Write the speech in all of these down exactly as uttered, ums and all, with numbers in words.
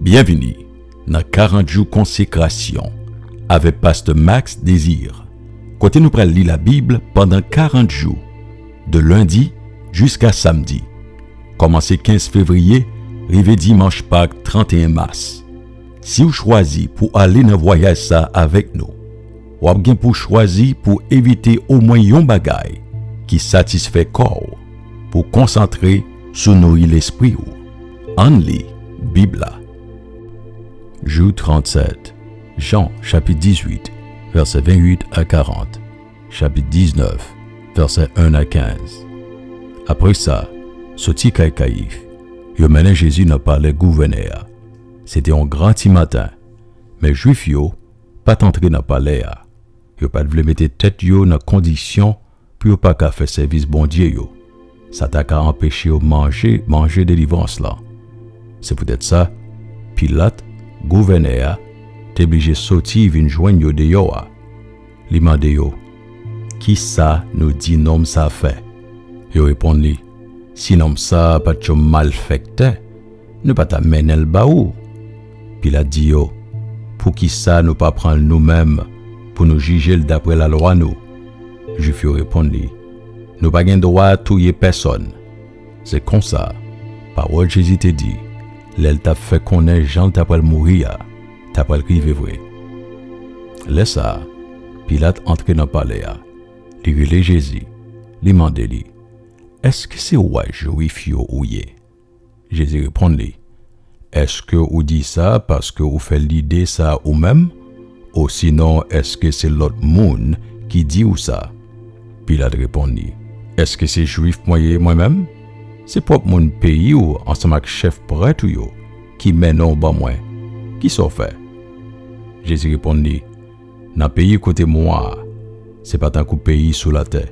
Byenvini nan karant jou konsekrasyon avèk Pastè Max Désir, kote nou pral li Labib pandan karant jou, de lendi jiska samdi, kòmanse kenz fevriye rive dimanch Pak tranteyen mas. Si w chwazi pou ale nan vwayaj sa a avèk nou, w ap gen pou chwazi pou evite omwen yon bagay ki satisfè kò w, pou konsantre sou nouri lespri w. Ann li Bib la. Jou trannsèt, Jan, chapit dizuit, vèsè vennuit a karant, chapit diznèf, vèsè en a kenz. Apre sa, soti kay Kayif, yo mennen Jezi nan palè gouvènè a. Se te yon gran ti maten, men Jwif yo pa t antre nan palè a. Yo pa t vle mete tèt yo nan kondisyon pou yo pa ka fè sèvis Bondye yo. Sa ta ka anpeche yo manje, manje delivrans lan. Se poutèt sa, Pilat, gouvènè a, te blije soti vin jwenn yo deyò a. Li mande yo, "Kisa nou di nonm sa fè?" Yo reponn li, "Si nonm sa pa t yon malfèktè, nou pa t ap mennen l ba ou." Pilat di yo, "Poukisa nou pa pran l nou menm pou nou jije l daprè lalwa nou?" Jwif yo reponn li, "Nou pa gen dwa touye pèsòn." Se konsa, pawòl Jezi te di, lè l t ap fè konnen jan l t apral mouri a, t apral rive vre. Lè sa a, Pilat antre nan palè a. Li rele Jezi. Li mande li, "Èske se wa Jwif yo ou ye?" Jezi reponn li, "Èske ou di sa paske ou fè lide sa a ou menm? Osinon, èske se lòt moun ki di ou sa?" Pilat reponn li, "Èske se Jwif mwen ye mwen menm? Se pwòp moun peyi w ansanm ak chèf prèt ou yo ki mennen w ban mwen. Kisa w fè?" Jezi reponn li, "Nan peyi kote m wa a, se pa tankou peyi sou latè.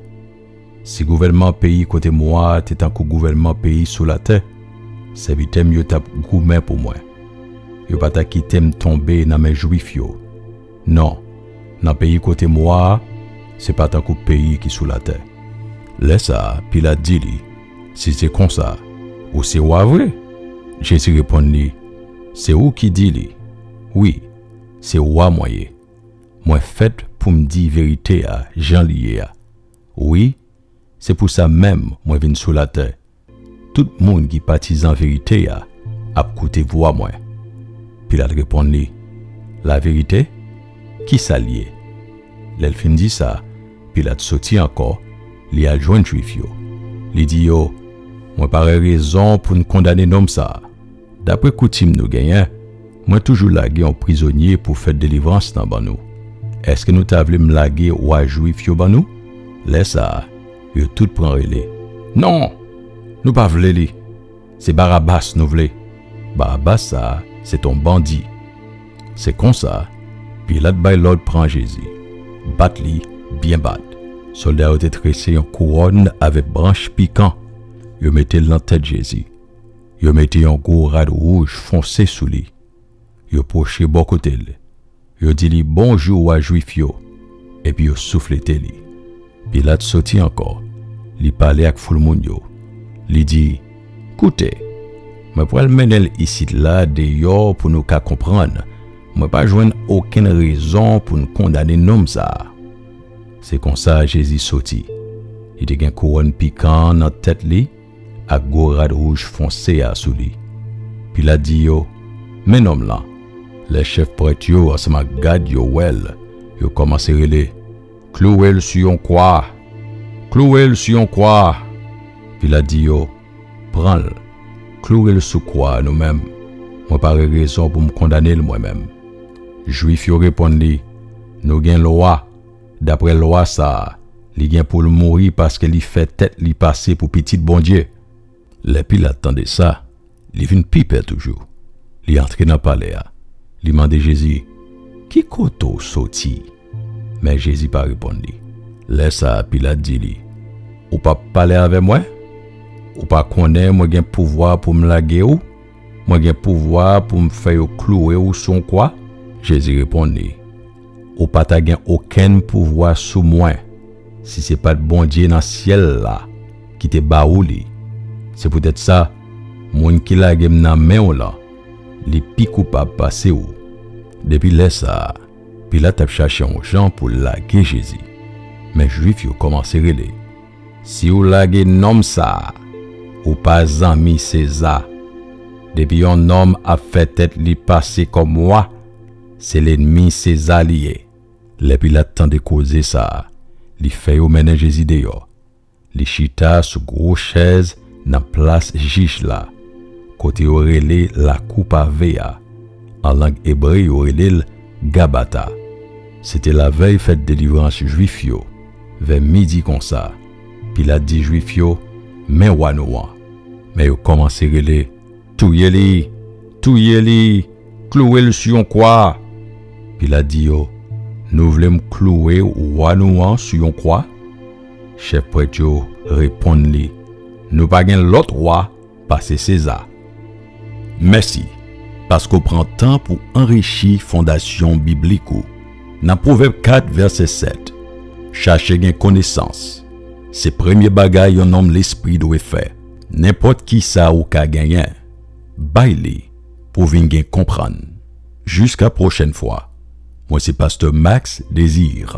Si gouvènman peyi kote m wa a te tankou gouvènman peyi sou latè, sèvitè m yo t ap goumen pou mwen. Yo pa t ap kite m tonbe nan men Jwif yo. Non, nan peyi kote m wa a, se pa tankou peyi ki sou latè." Lè sa a, Pilat di li, "Si se konsa, ou se wa vre?" Jezi reponn li, "Se ou ki di li. Wi, se wa mwen ye. Mwen fèt pou m di verite a jan li ye a. Wi, se pou sa menm mwen vin sou latè. Tout moun ki patizan verite a ap koute vwa mwen." Pilat reponn li, "Laverite? Kisa l ye?" Lè l fin di sa, Pilat soti ankò, li al jwenn Jwif yo. Li di yo, "Mwen pare rezon pou n kondane nonm sa a. Daprè koutim nou genyen, mwen toujou lage yon prizonye pou fèt delivrans lan ban nou. Èske nou ta vle m lage wa Jwif yo ban nou?" Lè sa a, yo tout pran rele, "Non! Nou pa vle li! Se Barabas nou vle! Barabas sa a, se t on bandi!" Se konsa, Pilat bay lòd pran Jezi, bat li byen bat. Sòlda yo te trese yon kouwòn avèk branch pikan, yo mete l nan tèt Jezi. Yo mete yon gwo rad wouj fonse sou li. Yo pwoche bò kote l. Yo di li, "Bonjou, wa Jwif yo," epi yo souflete li. Pilat soti ankò. Li pale ak foul moun yo. Li di, "Koute, mwen pral mennen l isit la deyò pou nou ka konprann. Mwen pa jwenn okenn rezon pou n kondane nonm sa a." Se konsa Jezi soti. Li te gen kouwòn pikan nan tèt li ak gwo rad wouj fonse a sou li. Pilat di yo, "Men nonm lan." Lè chèf prèt yo ansanm ak gad yo wè l, yo kòmanse rele, "Klouwe l sou yon kwa! Klouwe l sou yon kwa!" Pilat di yo, "Pran l, klouwe l sou kwa a nou menm. Mwen pa gen rezon pou m kondane l mwen menm." Jwif yo reponn li, "Nou gen lwa. Daprè lwa sa a, li gen pou l mouri paske li fè tèt li pase pou pitit Bondye." Lè Pilat tande sa, li vin pi pè toujou. Li antre nan palè a. Li mande Jezi, "Ki kote w soti?" Men Jezi pa reponn li. Lè sa a, Pilat di li, "Ou p ap pale avè mwen? Ou pa konnen mwen gen pouvwa pou m lage w? Mwen gen pouvwa pou m fè yo klouwe w sou yon kwa?" Jezi reponn li, "Ou pa ta gen okenn pouvwa sou mwen si se pa t Bondye nan syèl la ki te ba ou li. Se poutèt sa, moun ki lage m nan men w lan, li pi koupab pase w. Depi lè sa a, Pilat ap chache yon jan pou lage Jezi. Men Jwif yo kòmanse rele, "Si w lage nonm sa a, ou pa zanmi Seza. Depi yon nonm ap fè tèt li pase kòm wa, se lènmi Seza li ye." Lè Pilat tande koze sa a, li fè yo mennen Jezi deyò. Li chita sou gwo chèz nan plas jij la, kote yo rele Lakou Pave a. An lang ebre, yo rele l Gabata. Se te lavèy fèt delivrans Jwif yo. Vè midi konsa, Pilat di Jwif yo, "Men wa nou an." Men yo kòmanse rele, "Touye li! Touye li! Klouwe l sou yon kwa!" Pilat di yo, "Nou vle m klouwe wa nou an sou yon kwa?" Chèf prèt yo reponn li, "Nou pa gen lòt wa pase Seza." Mèsi, paske w pran tan pou anrichi fondasyon biblik ou. Nan Pwovèb kat, vèsè sèt, chache gen konesans. Se premye bagay yon nonm lespri dwe fè. Nenpòt ki sa ou ka genyen, bay li pou vin gen konprann. Jiska pwochèn fwa, mwen se Pastè Max Désir.